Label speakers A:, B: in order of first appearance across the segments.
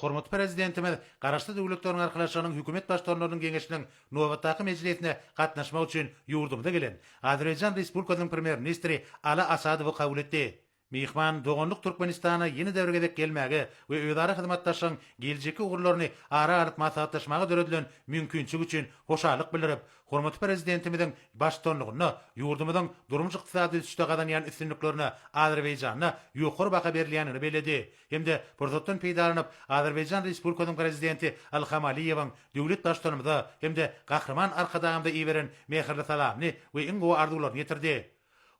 A: hormatly Prezidentimiz Garaşsyz Döwletleriň Arkalaşygynyň Hökümet Baştutanlarynyň Geňeşiniň nobatdaky mejlisine gatnaşmak üçin ýurdumyza gelen Azerbaýjan Respublikasynyň Premýer-ministri Aly Asadowy kabul etdi. Myhman doganlyk Türkmenistana ýene-de bir gezek gelmäge we özara hyzmatdaşlygyň geljekki ugurlaryny ara alyp maslahatlaşmaga döredilen mümkinçilik üçin hoşallyk bildirip, hormatly Prezidentimiziň baştutanlygynda ýurdumyzyň durmuş-ykdysady ösüşde gazanýan üstünliklerine Azerbaýjanda ýokary baha berilýändigini belledi hem-de pursatdan peýdalanyp, Azerbaýjan Respublikasynyň Prezidenti Ilham Aliýewiň döwlet Baştutanymyza hem-de Gahryman Arkadagymyza iberen mähirli salamyny we iň gowy arzuwlaryny ýetirdi.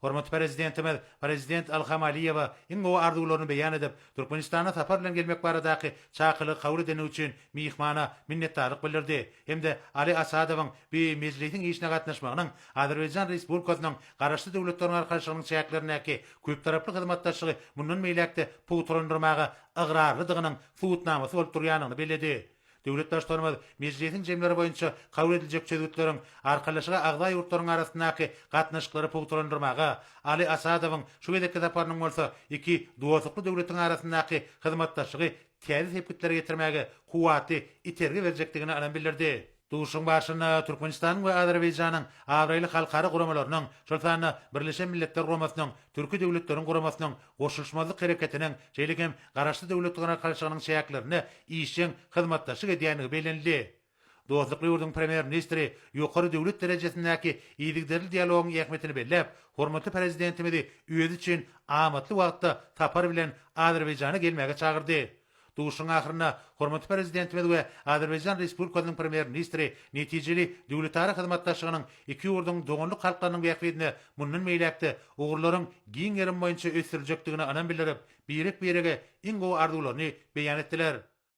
A: Hormatly Prezidentimiz Prezident Ilham Aliýewe iň gowy arzuwlaryny beýan edip, Türkmenistana sapar bilen gelmek baradaky çakylygy kabul edendigi üçin myhmana minnetdarlyk bildirdi hem-de Ali Asadowyň bu mejlisiň işine gatnaşmagynyň Azerbaýjan Respublikasynyň Garaşsyz Döwletleriň Arkalaşygynyň çäklerindäki köptaraply hyzmatdaşlygy mundan beýläk-de pugtalandyrmaga ygrarlydygynyň subutnamasy bolup durýandygyny belledi. Döwlet Baştutanymyz mejlisiň jemleri boýunça kabul ediljek çözgütleriň Arkalaşyga agza ýurtlaryň arasyndaky gatnaşyklary pugtalandyrmaga, Aly Asadowyň şu gezekki saparynyň bolsa iki dostlukly döwletiň arasyndaky hyzmatdaşlygy täze sepgitlere ýetirmäge kuwwatly itergi berjekdigine ynam bildirdi. Duşuşygyň barşynda Türkmenistanyň we Azerbaýjanyň abraýly halkara guramalarynyň, şol sanda Birleşen Milletler Guramasynyň, Türki Döwletleriň Guramasynyň, Goşulyşmazlyk Hereketiniň, şeýle hem Garaşsyz Döwletleriň Arkalaşygynyň çäklerinde işjeň hyzmatdaşlyk edýändigi bellenildi. Dostlukly ýurduň Premýer-ministri ýokary döwlet derejesindäki yzygiderli dialogyň ähmiýetini belläp, hormatly Prezidentimizi özi üçin amatly wagtda sapar bilen Azerbaýjana gelmäge çagyrdy. Duşuşygyň ahyrynda hormatly Prezidentimiz we Azerbaýjan Respublikasynyň Premýer-ministri netijeli döwletara hyzmatdaşlygynyň iki ýurduň doganlyk halklarynyň bähbidine mundan beýläk-de ugurlaryň giň gerimi boýunça ösdüriljekdigine ynam bildirip, birek-birege iň gowy arzuwlaryny beýan etdiler.